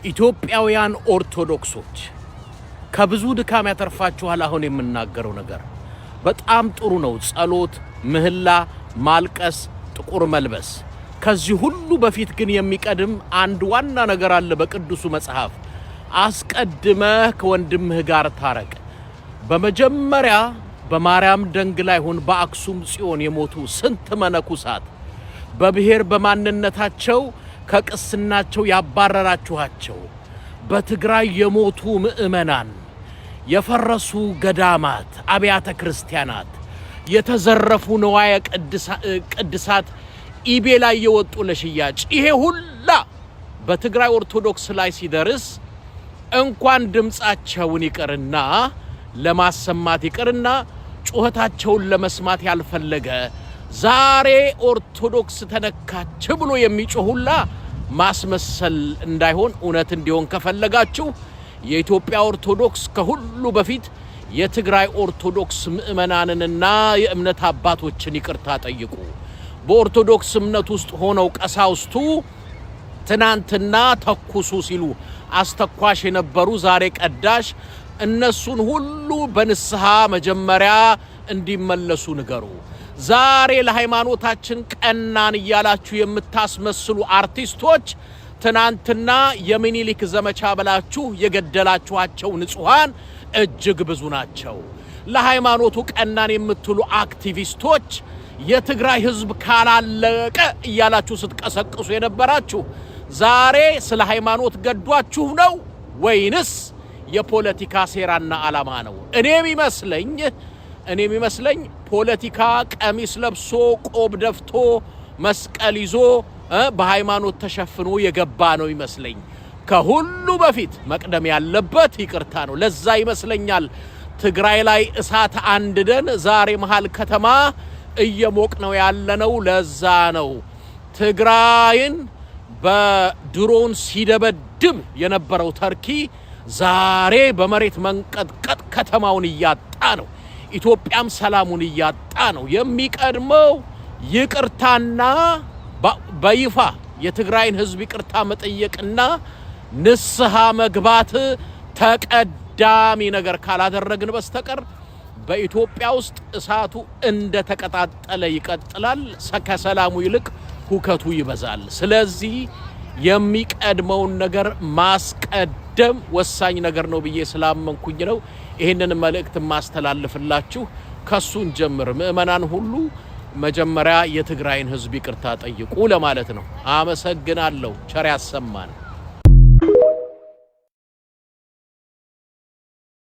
ኢትዮጵያውያን ኦርቶዶክሶች፣ ከብዙ ድካም ያተርፋችኋል። አሁን የምናገረው ነገር በጣም ጥሩ ነው። ጸሎት፣ ምህላ፣ ማልቀስ፣ ጥቁር መልበስ። ከዚህ ሁሉ በፊት ግን የሚቀድም አንድ ዋና ነገር አለ። በቅዱሱ መጽሐፍ አስቀድመህ ከወንድምህ ጋር ታረቅ። በመጀመሪያ በማርያም ደንግላ ይሁን በአክሱም ጽዮን የሞቱ ስንት መነኩሳት፣ በብሔር በማንነታቸው ከቅስናቸው ያባረራችኋቸው፣ በትግራይ የሞቱ ምዕመናን፣ የፈረሱ ገዳማት፣ አብያተ ክርስቲያናት፣ የተዘረፉ ንዋየ ቅድሳት eBay ላይ የወጡ ለሽያጭ፣ ይሄ ሁላ በትግራይ ኦርቶዶክስ ላይ ሲደርስ እንኳን ድምፃቸውን ይቅርና ለማሰማት ይቅርና ጩኸታቸውን ለመስማት ያልፈለገ፣ ዛሬ ኦርቶዶክስ ተነካች ብሎ የሚጮህ ሁላ ማስመሰል እንዳይሆን፣ እውነት እንዲሆን ከፈለጋችሁ የኢትዮጵያ ኦርቶዶክስ ከሁሉ በፊት የትግራይ ኦርቶዶክስ ምዕመናንንና የእምነት አባቶችን ይቅርታ ጠይቁ። በኦርቶዶክስ እምነት ውስጥ ሆነው ቀሳውስቱ ትናንትና ተኩሱ ሲሉ አስተኳሽ የነበሩ ዛሬ ቀዳሽ፣ እነሱን ሁሉ በንስሐ መጀመሪያ እንዲመለሱ ንገሩ። ዛሬ ለሃይማኖታችን ቀናን እያላችሁ የምታስመስሉ አርቲስቶች፣ ትናንትና የሚኒሊክ ዘመቻ ብላችሁ የገደላችኋቸው ንጹሐን እጅግ ብዙ ናቸው። ለሃይማኖቱ ቀናን የምትሉ አክቲቪስቶች፣ የትግራይ ሕዝብ ካላለቀ እያላችሁ ስትቀሰቅሱ የነበራችሁ ዛሬ ስለ ሃይማኖት ገዷችሁ ነው ወይንስ የፖለቲካ ሴራና ዓላማ ነው? እኔ የሚመስለኝ ፖለቲካ ቀሚስ ለብሶ፣ ቆብ ደፍቶ፣ መስቀል ይዞ፣ በሃይማኖት ተሸፍኖ የገባ ነው ይመስለኝ። ከሁሉ በፊት መቅደም ያለበት ይቅርታ ነው። ለዛ ይመስለኛል ትግራይ ላይ እሳት አንድደን ዛሬ መሃል ከተማ እየሞቅን ነው ያለነው። ለዛ ነው ትግራይን በድሮን ሲደበድብ የነበረው ተርኪ ዛሬ በመሬት መንቀጥቀጥ ከተማውን እያጣ ነው። ኢትዮጵያም ሰላሙን እያጣ ነው። የሚቀድመው ይቅርታና በይፋ የትግራይን ሕዝብ ይቅርታ መጠየቅና ንስሐ መግባት ተቀዳሚ ነገር ካላደረግን በስተቀር በኢትዮጵያ ውስጥ እሳቱ እንደተቀጣጠለ ይቀጥላል። ከሰላሙ ይልቅ ሁከቱ ይበዛል። ስለዚህ የሚቀድመውን ነገር ማስቀደም ወሳኝ ነገር ነው ብዬ ስላመንኩኝ ነው ይህንን መልእክት ማስተላልፍላችሁ። ከሱ እንጀምር። ምእመናን ሁሉ መጀመሪያ የትግራይን ሕዝብ ይቅርታ ጠይቁ ለማለት ነው። አመሰግናለሁ። ቸር ያሰማን።